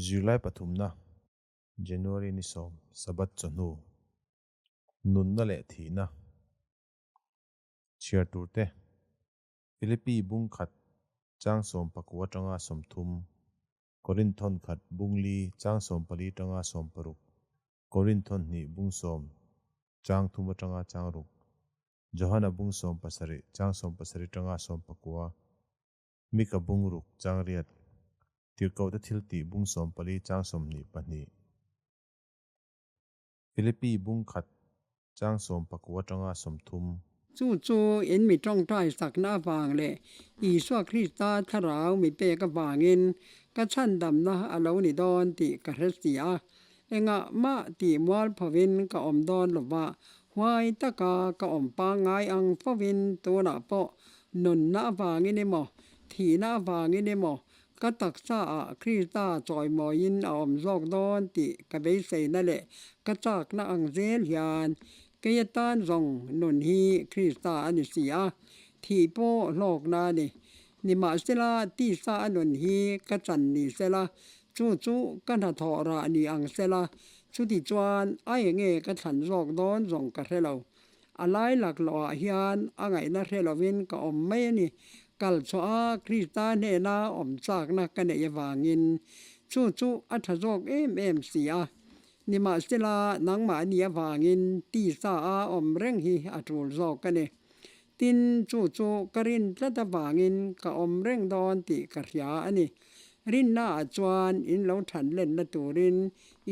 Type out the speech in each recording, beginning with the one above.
Zirlai pathumna, January ni sawm, Sabbath chawhnu, Nunna leh Thihna chhiar turte, Philippi bung khat chang 19 atanga 30, Korinthon khat bung li chang 14 atanga 16, Korinthon hnih bung sawm chang thum atanga chang ruk, Johana bung 17 chang 17 atanga 19, Mika bung ruk chang riat, Tirhkohte thiltih bung 14 chang 22. Philippi bung khat chang 19 atanga 30. Chu chu in mi tawngtai sakna avang leh Isua Krista thlarau mi pek avangin ka chhandamna a lo ni dawn tih ka hre si a. Engah mah tih mual phovin ka awm dawn lova, huai taka ka awm pangngai ang fovin tunah pawh nunna avangin emaw, thihna avangin emaw Ka taksa ah Krista chawimawiin a awm zawk dawn tih ka beiseina leh ka chakna ang zel hian kei atan zawng nun hi Krista a ni si a, thih pawh hlawkna a ni. Nimahsela tisa a nun hi ka chan ni sela, chu chu ka hnathawh rah ni ang sela, chutichuan a enge ka thlan zawk dawn zawng ka hre lo. A lai laklawh ah hian a ngaihna hre lovin ka awm mai a ni. Kal chhuah a Krista hnena awm chakna ka neih avangin chu chu a tha zawk em em si a. Nimahsela nangmahni avangin tisa a awm reng hi a tul zawk a ni. Tin, chu chu ka rin tlat avangin ka awm reng dawn tih ka hria a ni. Rinna ah chuan in lo than lenna turin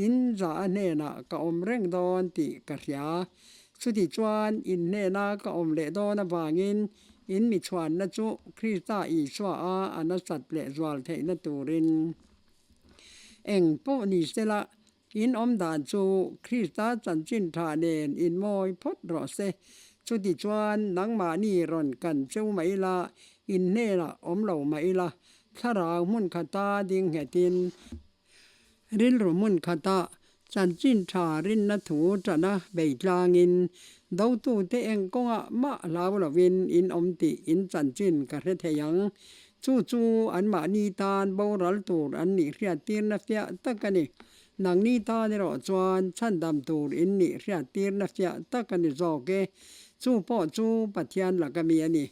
in za a hnenah ka awm reng dawn tih ka hria. Chuti chuan in hnena ka awm leh dawn avangin in mi chhuanna chu Krista Isua a a nasat leh zual theihna turin eng pawh ni sela in awm dan chu Krista chanchin tha nen in mawi phawt rawh se. Chuti chuan nangmahni rawn kan cheu mah ila, in hnenah awm lo mah ila, thlarau hmun khata ding nghetin, Rilru hmun khatah chanchin tha rinna thu tana bei tlangin dotute eng kawngah mah hlau lovin in awm tih in chanchin ka hre thei ang. Chu chu anmahni tan boral tur an nih hriattirna fiah tak a ni. Nangni tan erawh chuan chhandam tur in nih hriattirna fiah tak a ni zawk e. Chu pawh chu Pathian laka mi a ni.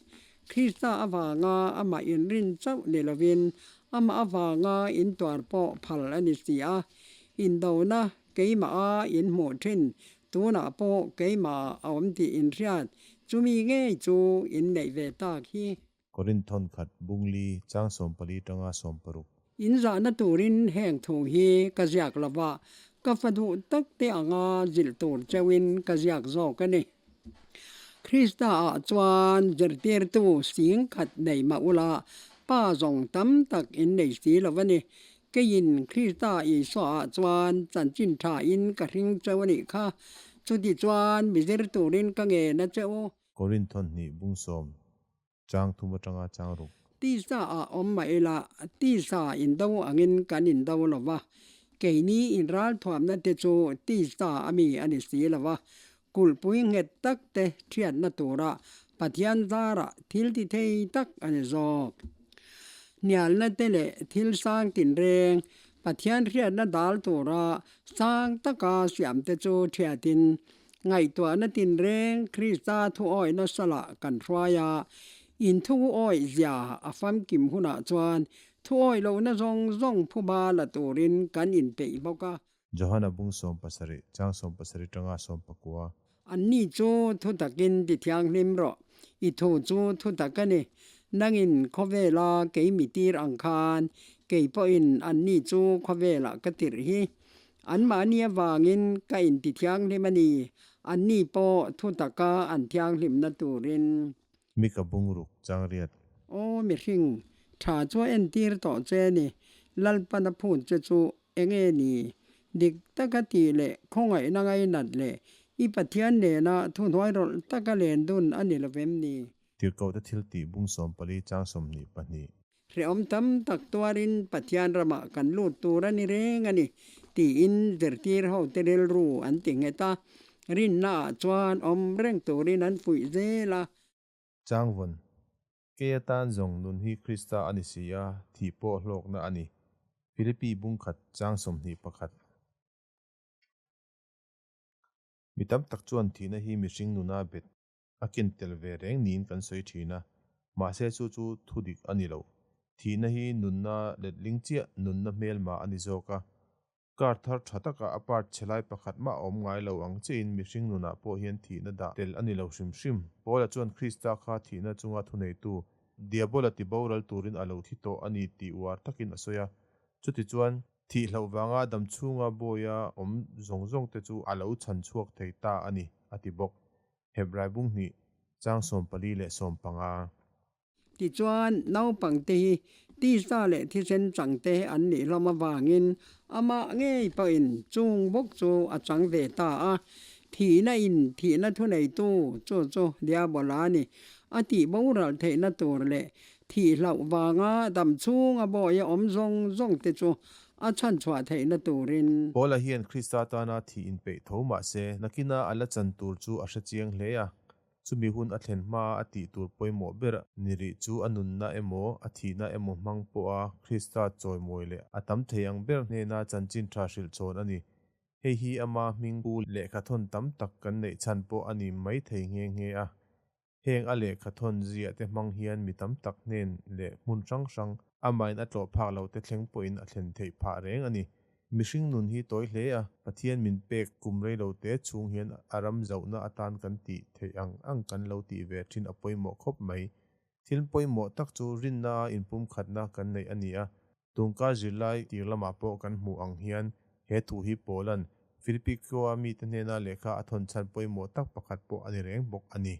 Krista avanga amah inrin chauh ni lovin amah avanga intuar pawh phal a ni si a. Indona keimaha inhmuh thin, tunah pawh keimah a awm tih inhriat, chumi ngei chu inneih ve tak hi. Korinthon khat bungli chang 14 tanga 16. In zahna turin heng thu hi ka ziak lova, ka fa duh tak te anga zilh tur cheuhin ka ziak zawk a ni. Krista ah chuan zirtirtu sing khat nei mah ula, pa zawng tam tak in nei si lo a ni. Keiin Krista Isua ah chuan chanchin tha in ka hring cheu a nih kha, chuti chuan mi zir turin ka ngen a che u. Korinthon hnih bung sawm Chang thum atanga chang ruk. Tisa ah awm mah ila, tisa indo angin kan indo lo va, keini inralthuamna te chu tisa a mi a ni si lo va, kulhpui nghet tak te thiatna tura Pathian zarah thil ti thei tak a ni zawk. Hnialna te leh thil sang tinreng Pathian hriatna dal tura sang taka siam te chu thiatin Ngaihtuahna tinreng Krista thuawihna salah kan hruai a, in thuawih zia a famkim hunah chuan thuawih lohna zawng zawng phuba la turin kan inpeih bawk a. Johana bung 17 chang 17 tanga 19. Anni chu thutakin ti thianghlim rawh, i thu chu thutak a ni. Nangin khawvela kei mi tir ang khan kei pawhin anni chu khawvelah ka tirh hi. Anmahni avangin ka inti thianghlim a ni, anni pawh thu taka an thianghlimna turin. Mi ka bungruk chang riat. Aw mihring, tha chu a entir tawh che a ni, Lalpan a phut che chu enge ni? Dik taka tih leh khawngaihna ngainat leh i Pathian nena thuhnuai rawlh taka len dun a ni lovem ni? Tirhkohte thiltih bung 14 chang 22. Hrehawm tam tak tuarin Pathian ramah kan lut tur a ni reng a ni, tiin zirtir hote rilru an ti nghet a, rinnaah chuan awm reng turin an fuih zel a. Changvawn, Kei atan zawng nun hi Krista a ni si a, thih pawh hlawkna a ni. Philippi bung khat chang 21. Mi tam tak chuan thihna hi mihring nuna bet a ken tel ve reng niin kan sawi thin a, mahse chu chu thu dik a ni lo. Thihna hi nunna letling chiah nunna hmelma a ni zawk a. Kar thar tha taka a part chhe lai pakhat mah a awm ngai lo ang chiahin mihring nunah pawh hian thihna dah tel a ni lo hrim hrim. Paula chuan Krista kha thihna chunga thuneitu, Diabola tiboral turin a lo thi tawh a ni tih uar takin a sawi a. Chutichuan, thih hlauh vanga dam chhunga bawia awm zawng zawngte chu a lo chhan chhuak thei ta a ni, a ti bawk. Hebrai bung hnih, chang 14 leh 15. Tichuan, naupangte hi tisa leh thisen changte an nih hlawm avangin amah ngei pawhin chung bawk chu a chang ve ta a. Thihna in thihna thuneitu chu chu Diabola a ni. A tih boral theihna tur leh thih hlauh vanga dam chhunga bawi a awm zawng zawngte chu a chhanchhuah theihna turin. Paula hian Krista tana thih inpeih tho mah se, nakina a la chan tur chu a hre chiang hle a. Chumi hun a thlen hmaa a tih tur pawimawh ber ni rih chu a nunna emaw, a thihna emaw hmang pawha Krista chawimawi leh a tam thei ang ber hnena chanchin tha hrilh chhawn a ni. Hei hi ama hming pu lehkhathawn tam tak kan neih chhan pawh a ni mai thei nghe nghe a. Heng a lehkhathawn ziah te hmang hian mi tam tak hnen leh hmun hrang hrang amahin a tlawh phak lo te thleng pawhin a thlen theih phah reng a ni. Mihring nun hi tawi hle a, Pathian min pek kum rei lo te chhung hian a ram zauhna atan kan tih theih ang ang kan lo tih ve thin a pawimawh khawp mai. Thil pawimawh tak chu rinna a inpumkhatna kan neih a ni a, tungkar zirlai tir lamah pawh kan hmuh ang hian he thu hi Paula'n Philippi khua mite hnena lehkha a thawn chhan pawimawh tak pakhat pawh a ni reng bawk a ni.